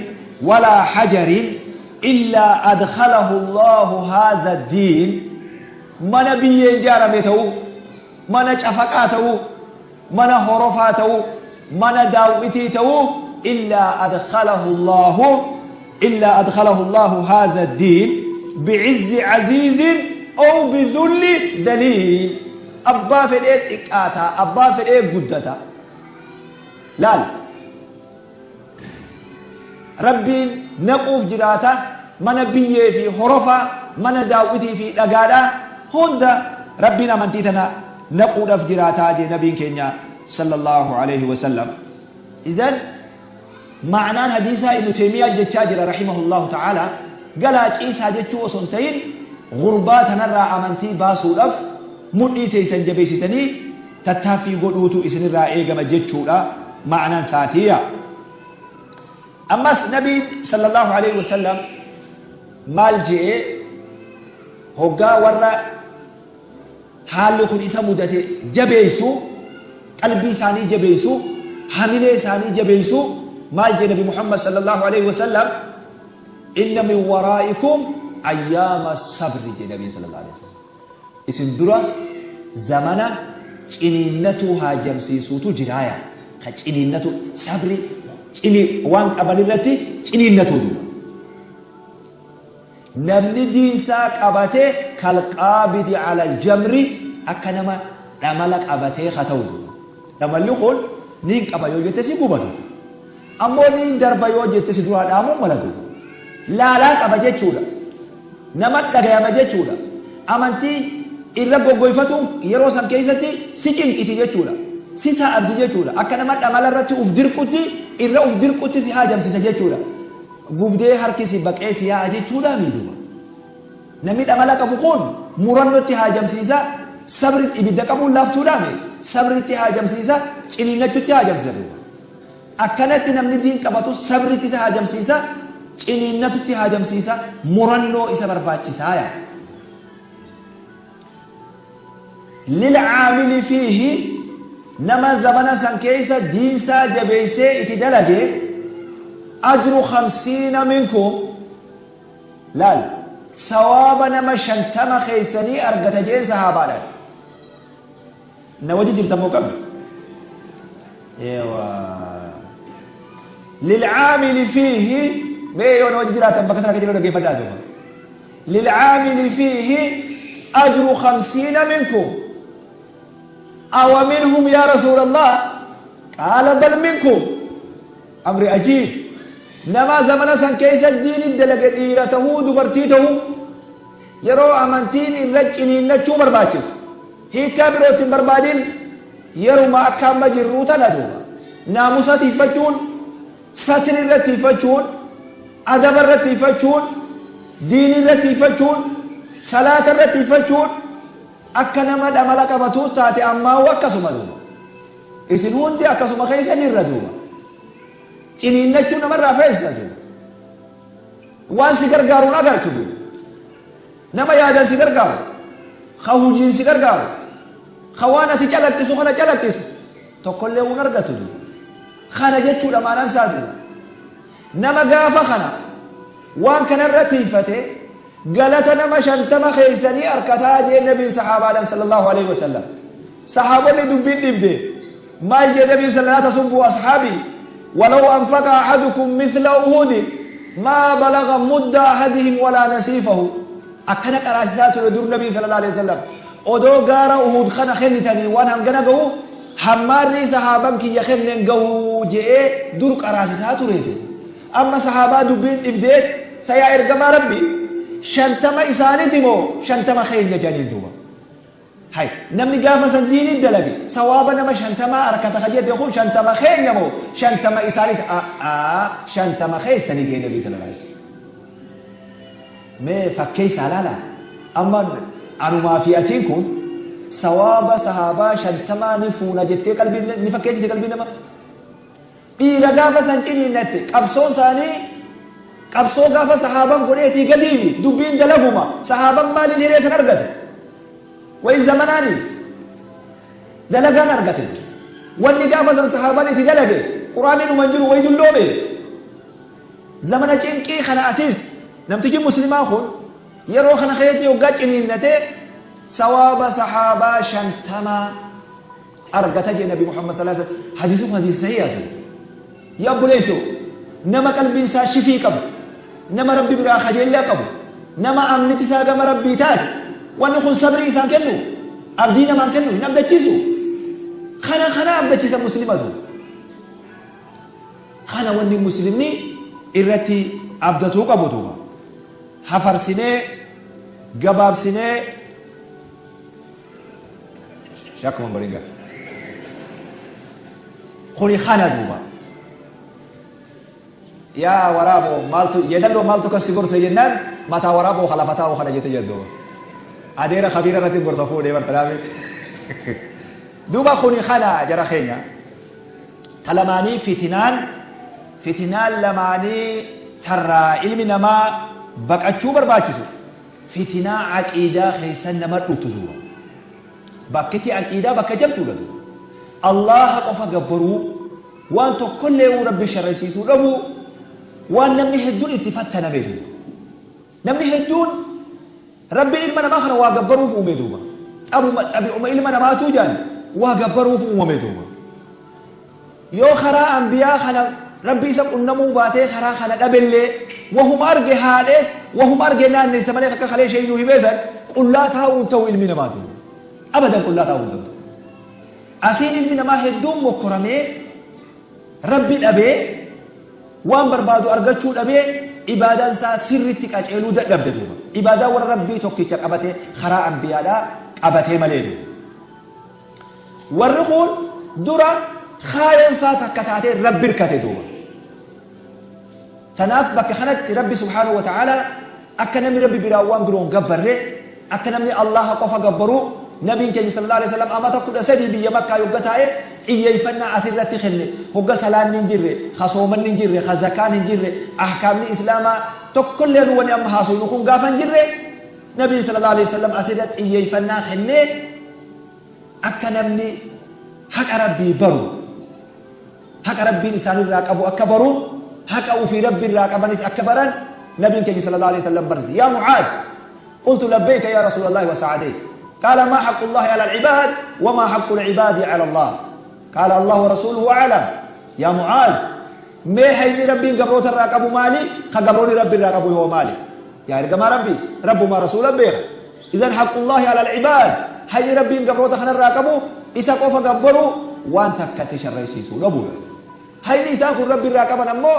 walaa hajarin illaa adkhalahu Allahu haadha diin. Mana biyyeen ijaarame ta'uu, mana cafaqaa ta'uu, mana horofaa ta'uu, mana daawwitii ta'uu, illaa adkhalahu Allahu illaa adkhalahu Allahu haadha diin bi'izzi aziizin aw bidhulli dhaliil. Abbaa fedhee xiqqaataa, abbaa fedhee guddata. Laal, Rabbiin naquuf jiraata mana biyyee fi horofaa, mana daawwitii fi dhagaadhaa hunda Rabbiin amantii tana naquudhaaf jiraataa jee nabiin keenya sallallahu alaihi wasallam. Idan ma'anaan hadiisaa Ibnu Taymiyaa jechaa jira rahimahullahu ta'ala, galaa ciisaa jechuu osoo hin ta'in gurbaa tanarraa amantii baasuudhaaf mudhii teessan jabeessitanii tattaaffii godhuutu isinirraa eegama jechuudha ma'anaan saatiya. Ammas nabiin sallallahu alaihi wasallam maal je'ee hoggaa warra haalli kun isa mudate jabeessu, qalbii isaanii jabeessu, hamilee isaanii jabeessu, maal jee nabi Muhammad sallallahu alaihi wasallam? Inna min waraa'ikum ayyaama sabri jee nabiin sallallahu alaihi wasallam. Isin dura zamana ciniinnatuu haajamsiisuutu jiraaya. Ka ciniinnatu sabri cini waan qaban irratti ciniinnatuu duuba. Namni diinsaa qabate kalqaabidi ala aljamri, akka nama dhamala qabatee ka ta'u duuba. Dhamalli kun niin qaba yoo jette si gubatu. Ammoo niin darba yoo jette si duraa dhaamuu mala duuba. Laalaa qaba jechuudha. Nama dhagayama jechuudha. Amantii irra goggoyfatuun yeroo san keessatti si cinqiti jechuudha. Si ta'abdi jechuudha. Akka nama dhamala irratti uf dirqutti irra uf dirqutti si haajamsiisa jechuudha. Gubdee harki si baqee si yaa'a jechuudha miidhuma. Namni dhamala qabu kun murannootti haajamsiisa, sabri ibidda qabuun laaftuudha mee sabritti haajamsiisa, ciniinnachutti haajamsiisa duuba. Akkanatti namni diin qabatu sabritti isa haajamsiisa, ciniinnatutti haajamsiisa, murannoo isa barbaachisaa yaa. Lilcaamili fiihi, nama zamana san keessa diinsaa jabeessee itti dalage, ajru 50 minkum. Laal, sawaaba nama 50 keessanii argata jeen sahaabaadhaan. Na wajji jirtan moo qabdi? Eewa. Lilcaamili fiihi, mee yoo na wajji jiraatan bakka tana akka jiru dhaggeeffadhaa duuba. Lilcaamili fiihi ajru 50 minkum. Awa minhum yaa rasuulallah? Qaala bal minkum. Amri ajiib. Nama zamana san keessa diini dalage, dhiira tahuu dubartii tahuu, yeroo amantiin irra ciniinnachuu barbaachisu, hiikkaa birootti hin barbaadin, yeruma akka amma jirruu tana duuba. Naamusa tiiffachuun, satri irra tiiffachuun, adaba irra tiiffachuun, diinii irra tiiffachuun, salaata irra tiiffachuun akka nama dhamala qabatuu taate. Ammaa'u akkasuma duuba. Isin hundi akkasuma keessa jirra duuba. Ciniinnachuu namarraa feesisa duuba. Waan si gargaaruun agartu duuba. Nama yaadan si gargaaru, ka hujiin si gargaaru, ka waan ati calaqqisu kana calaqqisu tokkollee hin argatu duuba. Kana jechuudha maanaan isaa duuba. Nama gaafa kana waan kanarra tiifate galata nama 50 keessanii arkataa jee nabiin sahaabaadhaan sallallahu alaihi wasallam. Sahaabonni dubbiin dhibde. Maal jee nabiin? Laa tasubbu ashaabii, walaw anfaqa ahadukum mithla uhudi maa balaga mudda ahadihim walaa nasiifahu. Akkana qaraasisaa ture dur nabiin sallallahu alaihi wasallam. Odoo gaara Uhud kana kennitanii waan hangana gahu hammaarri sahaaban kiyya kennen gahu je'ee dur qaraasisaa tureeti. Amma sahaabaa dubbiin dhibdee, sayaa ergamaa Rabbi, 50 isaaniti moo 50 keenya jedhaniin duuba. Hay namni gaafa san diiniin dalage sawaaba nama 50 harkata kajette kun 50 keenya moo 50 isaaniit 50 keessanii jee nabii sallallahu alaihi wasallam. Mee fakkeessaa laala amma anumaa fi atiin kun sawaaba sahaabaa 50 ni fuuna jettee qalbii ni fakkeessite qalbii nama. Dhiira gaafa san ciniinnatte qabsoon isaanii qabsoo gaafa sahaaban godheetii gadiimi dubbiin dalaguma sahaaban maaliin hiree san argate wayi zamanaani dalagaan argate wanni gaafa san sahaaban itti dalage quraanni dhuman jiru wayi dulloome zamana cinqii kana atis namtichi muslimaa kun yeroo kana keessatti hoggaa ciniinnate sawaaba sahaabaa 50 argata jee nabi Muhammad sallallahu alaihi wasallam. Hadiisi kun hadiisa sahiihaati. Yaa obboleessoo nama qalbiin isaa shifii qabu nama rabbi biraa kajeellaa qabu nama amniti isaa gama rabbii taate wanni kun sabrii isaan kennu abdii namaan kennu hin abdachiisu. Kana kana abdachiisa muslimatu. Kana wanni muslimni irratti abdatuu qabu tuuba. Hafarsinee gabaabsinee shakkuma baringa. Kuni kana duuba. Yaa waraaboo maaltu yeedalloo maaltu kasi gorsa jennaan mataa waraaboo kalafataa kana jette jedhu. Adeera kabiira irratti gorsa fuudhee bartanaame. Duuba kuni kana jara keenya. Ta lamaanii fitinaan lamaanii tarraa ilmi namaa baqachuu barbaachisu. Fitinaa aqiidaa keessan nama dhuftu duuba. Bakkiti aqiidaa bakka jabduudha duuba. Allaha qofa gabbaruu waan tokkollee rabbi sharrisiisuu dhabuu waan namni hedduun itti fattaname duuba. Namni hedduun rabbiin ilma namaa kana waa gabbaruuf uume duuba. Xabi'uma ilma namaatuu jaan waa gabbaruuf uumame duuba. Yoo karaa ambiyaa kana rabbi isa qunnamuu baatee karaa kana dhabellee wahuma arge haadhee wahuma arge naanneessa malee akka kalee ishee inuu himeessan qullaa taa'uun ta'u ilmi namaatu. Abadan qullaa taa'uun ta'u. Asiin ilmi namaa hedduun mokkoramee rabbi dhabee waan barbaadu argachuu dhabee ibaadaan isaa sirriitti qaceeluu dadhabde duuba. Ibaadaa warra rabbii tokkicha qabatee karaa ambiyaadhaa qabatee malee duuba. Warri kun dura kaayoon isaa takka taatee rabbi hirkate duuba. Tanaaf bakka kanatti rabbi subhaanahu wa ta'ala akka namni rabbi biraa waan biroon gabbarre akka namni Allaha qofa gabbaruu nabiin keenya sallallahu alaihi wasallam amata 13 biyya Makkaa yogga taa'e xiyyeeffannaa asirratti kenne hogga salaanni hin jirre kasoomanni hin jirre kazakaan hin jirre ahkaamni islaamaa tokkollee nu wani amma haasofnu kun gaafa hin jirre nabiin sallallahu alaihi wasallam asirratti xiyyeeffannaa kennee akka namni haqa rabbii baru haqa rabbiin isaanirraa qabu akka baru haqa ofii rabbiirraa qabanis akka baran nabiin keenya sallallahu alaihi wasallam barsiise. Yaa Mucaad qultu labbayka yaa rasuulallahi wa sa'adayk قال ما حق الله على العباد وما حق العباد على الله قال الله ورسوله أعلم. يا معاذ ما هي ربي قبروت الراقب مالي خقبروني ربي الراقب هو مالي يا رجما ربي رب ما رسول بيغ. إذن حق الله على العباد هي ربي قبروت خنا الراقب إذا قف قبروا وان تكتش الرئيس ونبوه هاي إنسان كن ربي الراقب نمو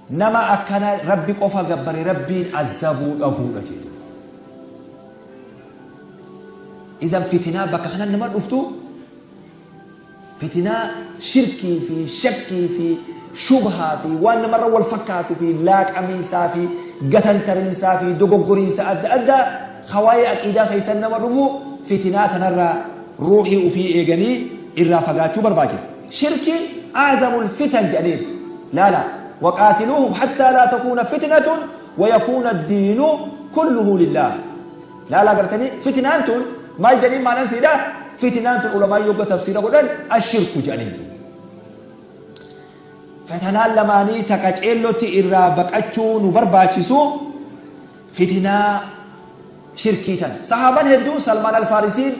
نما أكنا ربي قف قبر ربي عذبوا أبوه جيد. إذا فتنة بك خنا نما رفتو فتنة شركي في شكي في شبهة في وان مرة والفكات في لاك أمينسا في قتل ترنسا في دقوقرينسا أدى أدى خوايا أكيدا خيسان نما رفو فتنة تنرى روحي وفي إيغاني إرافقاتو برباجي شركي أعظم الفتن جانين لا لا وقاتلوهم حتى لا تكون فتنة ويكون الدين كله لله. لا لا قرتني فتنة ما الجنين ما ننسي ده فتنة العلماء يبقى تفسيره قدن الشرك جانين فتنة لماني تكاچيلوتي إرا بكاچو نبرباچسو فتنة شركيتان صحابان هدو سلمان الفارسين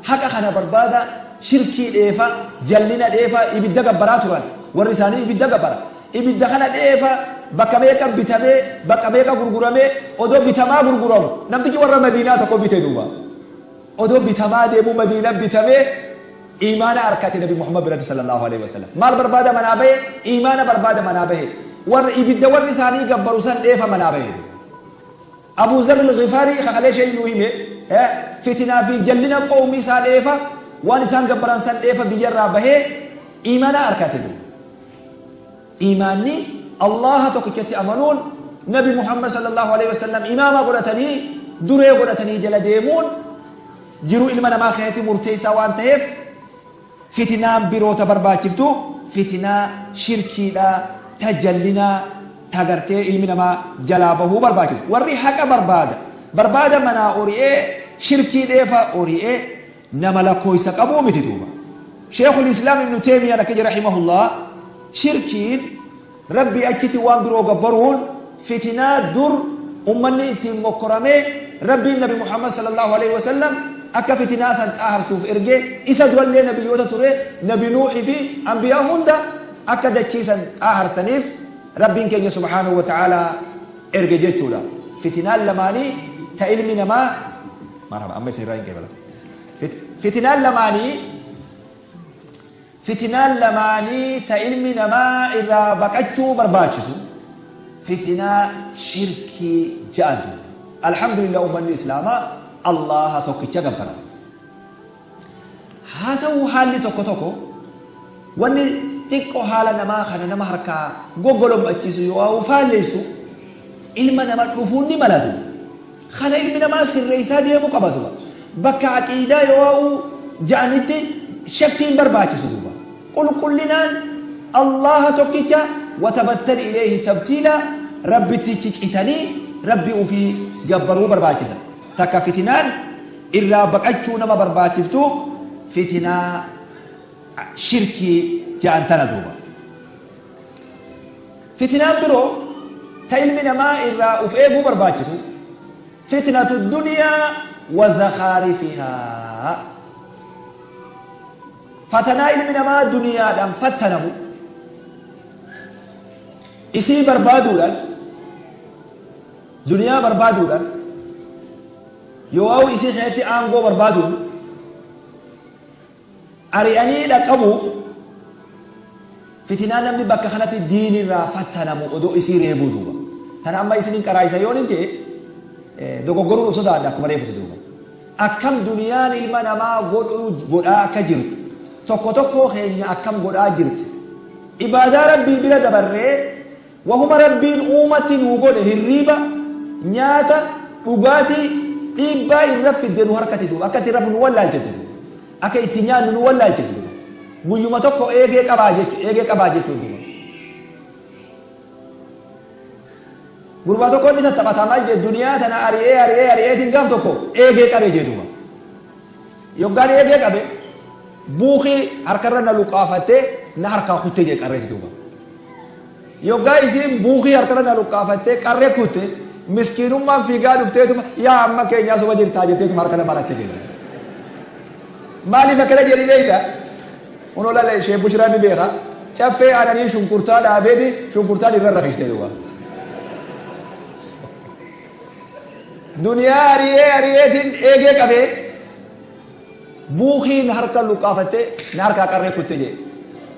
حقا خنا بربادا شركي ديفا جلنا ديفا إبدا قبراتوران ورساني إبدا قبرا إبدا خنا ديفا بكميكا بتامي بكميكا غرغرامي أدو بتاما غرغرام نمتجي ورا مدينة تكو بتدوبا أدو بتاما ديمو مدينة بتامي إيمان أركات النبي محمد صلى الله عليه وسلم مال بربادة منابه إيمان بربادة منابه ور إبدا ورساني قبروسان ديفا منابه أبو ذر الغفاري خليه شيء نوهمه Fitinaa fi jallina qawmii isaa dheefa, waan isaan gabbaran san dheefa biyyarraa bahee iimaana arkate duuba. Iimaanni Allaha tokkichatti amanuun, Nabi Muhammad sallallahu alaihi wasallam imaama godhatanii, duree godhatanii jala deemuun jiruu ilma namaa keessatti murteessaa waan ta'eef, fitinaan biroota barbaachiftu fitinaa shirkiidha, tajallinaa tagartee ilmi namaa jalaa bahuu barbaachisu. Warri haqa barbaada manaa ori'ee shirkii dheefa ori'ee nama lakkooysa qabuu miti duuba. Sheekul Islaam Ibnu Teemiyaan akka jedhe rahimahullah, shirkiin Rabbii achitti waan biroo gabbaruun fitinaa dur ummanni ittiin mokkoramee, Rabbiin Nabi Muhammad sallallahu alaihi wasallam akka fitinaa san xaaharsuuf ergee, isa durallee nabiyyoota ture, Nabi Nuuhi fi anbiyaa hunda akka dachii san xaaharsaniif Rabbiin keenya subhaanahu wa ta'ala erge jechuudha. Fitinaan lamaanii ta ilmi namaa, marhaba, amma isin irraa hin qeebala. Fitinaan lamaanii ta ilmi namaa irraa baqachuu barbaachisu fitinaa shirkii ja'antu. Alhamdulillah, ummanni Islaamaa Allaha tokkicha gabbara. Haa ta'u, haalli tokko tokko wanni xiqqoo haala namaa kana nama harkaa goggolommachiisu yoo faalleessu ilma nama dhufuun ni malatu. Kana ilmi namaa sirreessaa deemuu qaba duuba. Bakka aqiidaa yoo ja'anitti shakkiin barbaachisu duuba. Qulqullinaan Allaha tokkicha watabattal ilayhi tabtiila, Rabbittichi citanii Rabbi ofii gabbaruu barbaachisa. Takka fitinaan irraa baqachuu nama barbaachiftu fitinaa shirkii ja'an tana duuba. Fitinaan biroo ta ilmi namaa irraa uf eeguu barbaachisu fitnatu duniyaa wa zakhaarifihaa. Fatanaa ilmi namaa duniyaadhaan fattanamu, isii barbaaduudhaan, duniyaa barbaaduudhaan, yoo isii keessatti aangoo barbaaduun ari'anii dhaqqabuuf, fitinaa namni bakka kanatti diinirraa fattanamu odoo isii reebuu duuba. Tana amma isinin qaraayisa yoon hin jee dogoggoruun of sodaadha akkuma reefuti duuba. Akkam duniyaan ilma namaa godhuu godhaa akka jirtu, tokko tokkoo keenya akkam godhaa jirti. Ibaadaa Rabbii bira dabarree wahuma Rabbiin uumatti nuu godhe, hirriiba, nyaata, dhugaatii, dhiibbaa irra fidde nu harkatti duuba. Akka itti rafu nu wallaalchifte duuba. Akka itti nyaannu nu wallaalchifte duuba. Guyyuma tokko eegee qabaa jechuudha, eegee qabaa jechuudha duuba. Gurbaa tokko inni tattaphataa maal jedhe, duniyaa tana ari'ee ari'ee ari'eetiin gaaf tokko eegee qabe jee duuba. Yoggaan eegee qabe buukii harkarra na luqqaafattee na harkaa kutte jee qarreeti duuba. Yoggaa isiin buukii harkarra na luqqaafattee qarree kutte, miskiinummaan fiigaa dhufteetuma, "Yaa amma keenyaa suma jirtaa?" jetteetuma harka na maratte jee. Maaliif akkana jedhi beekta? Kunoo laala, ishee Bushraan ni beeka. Caffee aananii shunkurtaa dhaabeeti shunkurtaan irra rafishte duuba. Duniyaa ari'ee ari'eetiin eegee qabee buukiin harka luqqaafattee na harkaa qarree kutte jee.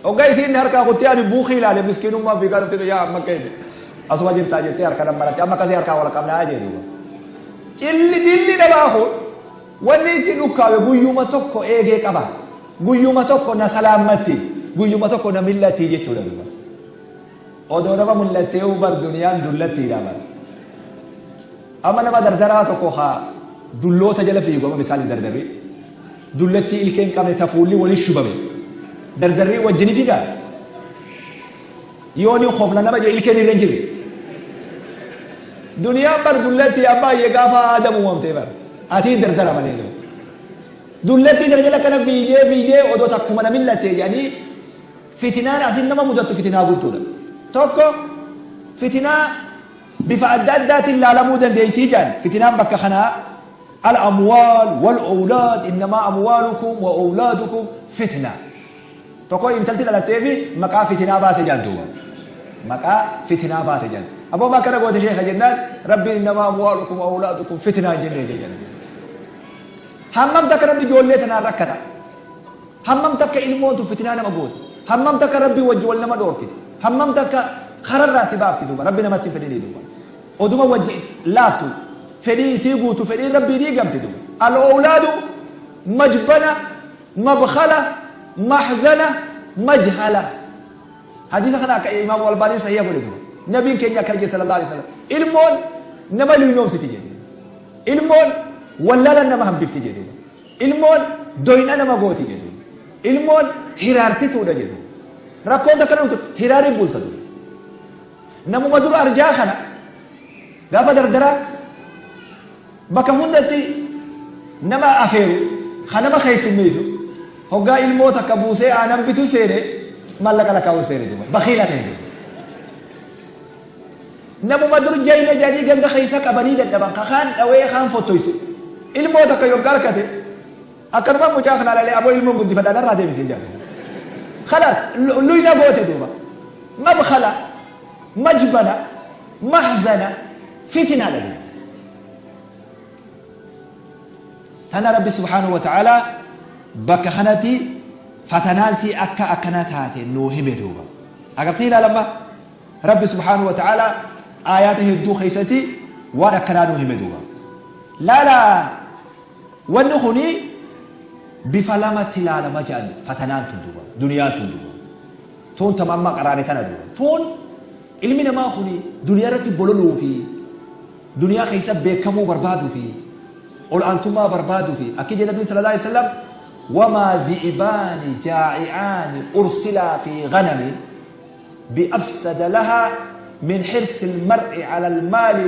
Hoggaa isiin na harkaa kuttee ani buukii ilaale, miskiinummaan fiigaa dhufte, "Yaa amma keenya asuma jirtaa?" jettee harka nan maratte, amma akkasii harkaa wal qabnaa jee duuba. Cilli dilli namaa kun wanni itti dhukkaabe guyyuma tokko eegee qaba. Guyyuma tokko na salaammatti. Guyyuma tokko na millatti jechuudha duuba. Odoo nama mul'attee bar duniyaan dullattiidha bar. Amma nama dardaraa tokko haa dulloota jala fiigu, amma misaali dardarrii. Dullattii ilkee hin qabne, tafuulli waliin shubame. Dardarrii wajjin fiigaa. Yoo ni hofla nama jee ilkeen irra hin jirre. Duniyaan bar dullattii abbaayyee gaafa Aadamu uumamtee bar. Atii dardara malee. Dullattii kana jala kana fiigee fiigee odoo takkuma na millattee jedhanii, fitinaan asin nama mudattu fitinaa guddoodha. Tokko fitinaa bifa adda addaatiin laalamuu dandeessii jedhan fitinaan bakka kanaa al-amwaal wal awlaad, innamaa amwaalukum wa awlaadukum fitna. Tokko intalti dhalattee fi maqaa fitinaa baase jedhan duuba. Maqaa fitinaa baase jedhan. Aboo akkana goote sheeka jennaan, Rabbiin innamaa amwaalukum wa awlaadukum fitnaa jennee jedhan. Hammam takka namni ijoollee tanaan rakkata. Hammam takka ilmoon tun fitinaa nama gooti. Hammam takka Rabbii wajji wal nama dhoorkiti. Hammam takka kararraa si baafti duuba. Rabbi namatti hin fedhinii duuba. Oduma wajji laaftu, fedhii isii guutu, fedhiin Rabbii diigamti duuba. Al-awlaadu majbana, mabkhala, mahzana, majhala. Hadiisa kana akka Imaamu Albaaniin sahiha godhe duuba. Nabiin keenya akkana jedhe sallallahu alaihi wasallam. Ilmoon nama luynoomsiti jedhe. Ilmoon wallaala nama hambifti jedhe. Ilmoon doyna nama gooti jedhe. Ilmoon hiraarsituudha jedhe. Rakkoon takka dhuftu hiraariin bulta duuba. Namuma dura arjaa kana gaafa dardaraa bakka hundatti nama afeeru, ka nama keessummeessu, hoggaa ilmoo takka buusee aanan bitu seene, maallaqa lakkaa'uu seene duuba. Bakiila ta'e duuba. Namuma dur jayna jedhanii ganda keessa qabanii dadhaban, ka kaan dhawee kaan fottoysu. Ilmoo takka yoggaa harkate akkanuma mucaa kana lalee, aboo ilmoon guddifadhaa narraa deebisee jaatu. Khalaas, luyna goote duuba. Mabkhala, majbana, mahzana, fitinaadha duuba. Tana Rabbi subhaanahu wa ta'ala bakka kanatti fatanaan sii akka akkana taate nuu hime duuba. Agartee ilaalamma Rabbi subhaanahu wa ta'ala aayaata hedduu keessatti waan akkanaa nuu hime duuba. Laala, wanni kuni bifa lamatti ilaalama jedhan fatanaan tun duuba, duniyaan tun duuba. Tun tama amma qaraane tana duuba. Tun ilmi namaa kuni duniyaa irratti bololuu fi duniyaa keessa beekamuu barbaaduu fi ol aantummaa barbaaduu fi akki jedhe Nabiin sallallahu alaihi wasallam: wamaa dhi'ibaani jaa'i'aani ursilaa fi ghanamin bi'afsada lahaa min hirsi almar'i ala almaali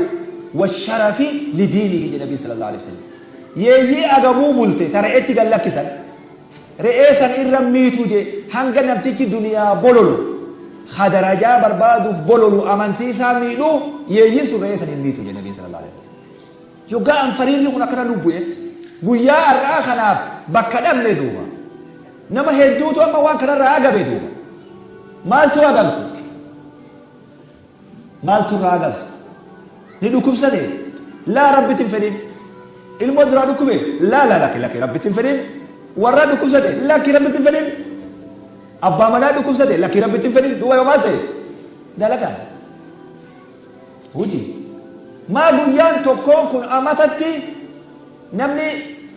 washarafi lidiinihi, jedhe Nabiin sallallahu alaihi wasallam. Yeeyyii agabuu bulte ta re'etti gad lakkisan, re'ee san irra miitu je, hanga namtichi duniyaa bololu, ka darajaa barbaaduuf bololu, amantii isaa miidhu, yeeyyiin sun re'ee san hin miitu, jedhe Nabiin sallallahu alaihi wasallam. Yoggaa anfariirri kun akkana lubbu'e guyyaa har'aa kanaaf bakka dhabne duuba. Nama hedduutu amma waan kanarraa agabe duuba. Maaltu agabse? Maaltu irraa agabse? Ni dhukkubsate? Laa, Rabbitti hin fedhin. Ilmoo duraa dhukkube? Laa, laa, lakki, lakki, Rabbitti hin fedhin. Warraa dhukkubsate? Lakki, Rabbitti hin fedhin. Abbaa manaa dhukkubsate? Lakki, Rabbitti hin fedhin. Duuba yoo maal ta'e? Dalagaa. Hojii. Maa guyyaan tokkoon kun amatatti namni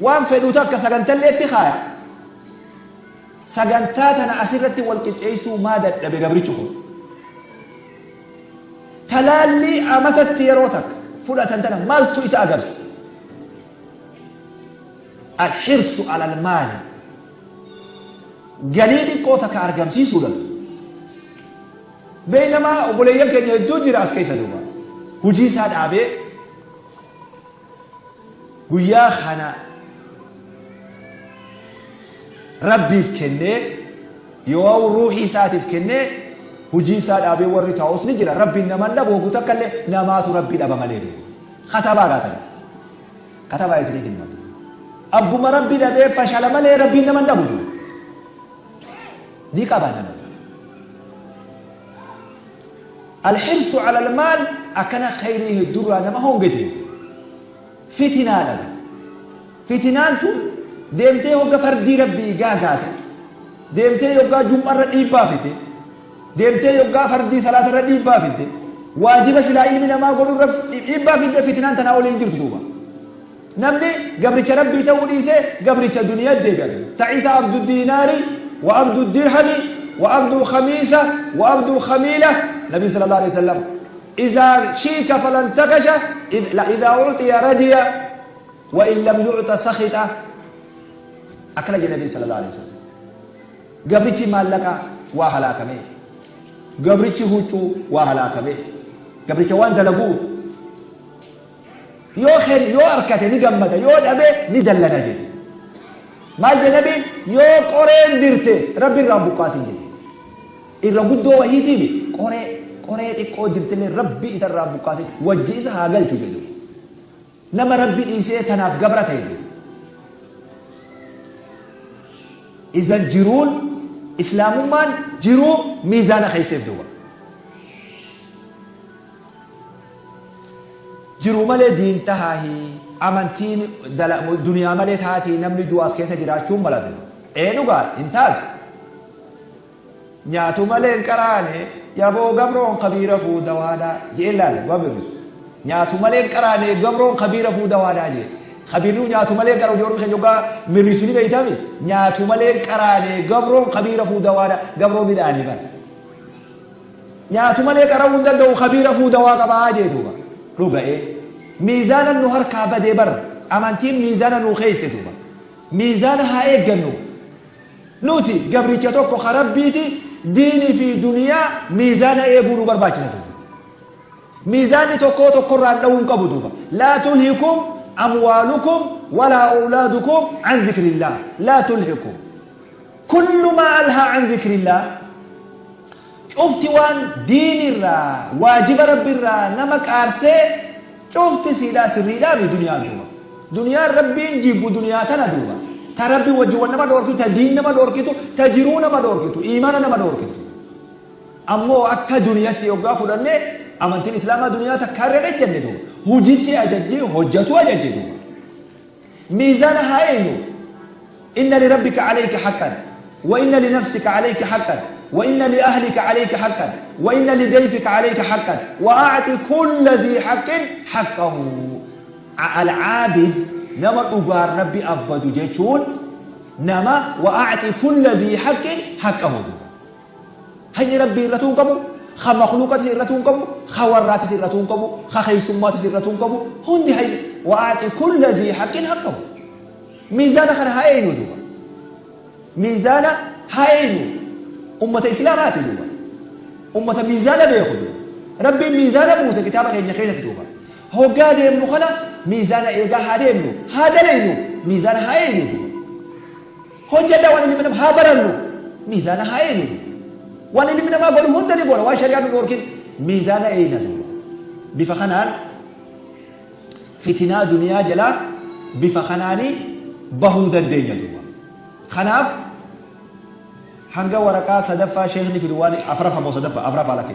waan fedhu takka sagantalleetti kaaya. Sagantaa tana asirratti wal qixxeessuu maa dadhabe gabrichi kun? Talaallii amatatti yeroo takka fudhatan tana maaltu isa agabse? Alhirsu alal maali. Galii xiqqoo takka argamsiisuudhaan. Beeynamaa obboleeyyan keenya hedduu jira as keessa duuba. Hujii isaa dhaabee guyyaa kana Rabbiif kennee, yoo ruuhii isaatiif kennee, hujii isaa dhaabee warri taa'us ni jira. Rabbiin naman dhabu hogguu takka illee, namaatu Rabbi dhaba malee duuba. Katabaa gaatanii. Katabaa isiniif hin malu. Abbuma Rabbi dhabee fashala malee Rabbiin naman dhabu duuba. Ni qaba nama. Alhirsu ala almaal akkana khayrii hedduurraa nama hongese. Fitinaadha. Fitinaan tun deemtee hogga fardii Rabbii gaagaate, deemtee yoggaa jum'arra dhiibbaa fidde, deemtee yoggaa fardii salaatarra dhiibbaa fidde, waajiba silaa ilmi namaa godhurra dhiibbaa fidde, fitinaan tanaa olii hin jirtu duuba. Namni gabricha Rabbii ta'uu dhiisee gabricha duniyaa deebi'a. Ta'isa abdu diinaari wa abdu dirhami wa abdu khamiisa wa abdu khamiila. Nabii sallallahu alaihi wasallam: idhaa shiika falan takasha, idhaa ucxiya radiya wa in lam yucta sakhita, akkana jedhe Nabii sallallahu alaihi wasallam. Gabrichi maallaqa waa halaakame. Gabrichi huccuu waa halaakame. Gabricha waan dalaguu yoo yoo arkate ni gammada, yoo dhabe ni dallana jedhe. Maal jedhe Nabiin? Yoo qoreen dirte Rabbi irraan buqqaasin jedhe. Irra guddoo wahiitiimi qoree qoree xiqqoo dirtillee Rabbi isa irraan buqqaasin, wajji isa haa galchu jedhu. Nama Rabbi dhiisee tanaaf gabra ta'e jedhu. Izan jiruun islaamummaan jiruu miizaana keesseef duuba. Jiruu malee diin tahaahi, amantiin duniyaa malee taatii namni du'aas keessa jiraachuun malatu. Ee, dhugaa hin taatu. Nyaatu malee hin qaraane yaboo gabroon kabiira fuudawaadhaa jee, laale waan birrisu. Nyaatu malee hin qaraane gabroon kabiira fuudawaadhaa jee. Khabiirri nyaatu malee gara hojii ormi keenya hoggaa mirrisu ni beeytami. Nyaatu malee qaraane gabroon khabiira fuudawaadha gabroo midhaanii bara. Nyaatu malee qara'uu hin danda'u khabiira fuudawaa qabaa jee duuba. Dhuga'ee. Miizaana nu harkaa badee bar amantiin miizaana nu keesse duuba. Miizaana haa eeggannu. Nuti gabricha tokko ka Rabbiiti diinii fi duniyaa miizaana eeguu nu barbaachisa duuba. Miizaanni tokkoo tokkorraan dha'uu hin qabu duuba. Laa tulhikum amwaalukum walaa awlaadukum an zikrillah. Laa tulhikum. Kullu maa alhaa an zikrillah. Cufti waan diinirraa waajiba Rabbirraa nama qaarsee cufti siidhaa sirriidhaa mi duniyaan duuba. Duniyaan Rabbiin jibbu duniyaa tana duuba. Ta Rabbi wajji wal nama dhoorkitu, ta diin nama dhoorkitu, ta jiruu nama dhoorkitu, iimaana nama dhoorkitu. Ammoo akka duniyatti yoggaa fudhanne amantiin Islaamaa duniyaa takka irra hin ejjanne duuba. Hujitti ajajji hojjatu ajajji duuba. Miizaana haa eeynu. Inna lirabbika alayka haqqan wa inna linafsika alayka haqqan wa inna liahlika alayka haqqan wa inna lidayfika alayka haqqan wa a'ti kulla zii haqqin haqqahu. Al-aabid nama dhugaan Rabbi abbadu jechuun nama wa a'ti kulla zii haqqin haqqahu duuba. Haqni Rabbii irratuu hin qabu, ka makhluuqatis irratuu hin qabu, ka warraatis irratuu hin qabu, ka keessummaatis irratuu hin qabu, hundi haqni wa a'ti kulla zii haqqin haqqahu. Miizaana kana haa eeynu duuba. Miizaana haa eeynu. Ummata Islaamaati duuba. Ummata miizaana beeku duuba. Rabbiin miizaana buuse kitaaba keenya keessatti duuba. Hoggaa deemnu kana miizaana eegaa haa deemnu, haa dalaynu, miizaana haa eeynu duuba. Hojjadhaa waan ilmi namaa haa barannu miizaana haa eeynu duuba. Waan ilmi namaa godhu hunda ni goona waan shari'aan nu dhoorkin miizaana eeyna duuba. Bifa kanaan fitinaa duniyaa jalaa bifa kanaanii bahuu dandeenya duuba. Kanaaf hanga waraqaa sadaffaa sheekni fidu waan afraffaa moo sadaffaa afraffaa lakke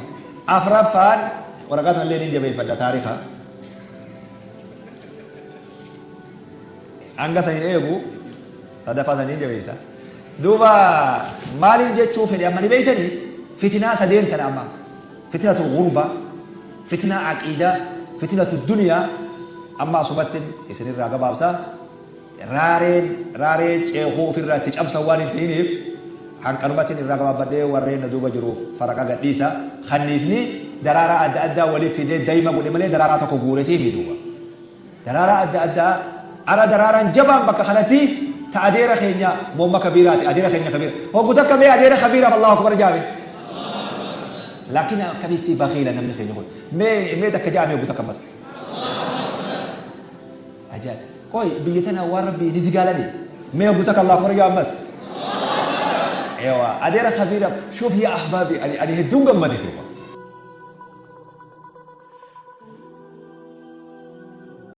afraffaan waraqaa tanallee niin jabeeffadha taarika hanga san hin eegu sadaffaa san niin jabeessa duuba maaliin jechuu fedhe amma ni beeytanii fitinaa sadeen tana amma fitinatul gurba fitinaa aqiidaa fitinatu duniyaa amma asumattin isinirraa gabaabsa raareen raaree ceekuu ofirraa itti cabsan waan hin ta'iniif hanqanumatiin irraa gabaabbadhee warreen na duuba jiruuf faraqa gadhiisa kanniifni daraaraa adda addaa waliif fidee dayma godhe malee daraaraa tokko guuretii mi duuba Daraaraa adda addaa Ara daraaraan jabaan bakka kanatti ta adeera keenya moomma kabiiraati adeera keenya kabiira hoggu takka mee adeera kabiiraaf Allahu akbar jaame laakiin akkamitti bakiila namni keenya kun mee mee takka jaame hoggu takka ammas ajaa'ib qoy biyya tana waan rabbii ni zigaalani mee hoggu takka Allahu akbar jaa ammas ewa adeera kabiiraaf shuuf yaa ahbaabi ani ani hedduun gammade duuba.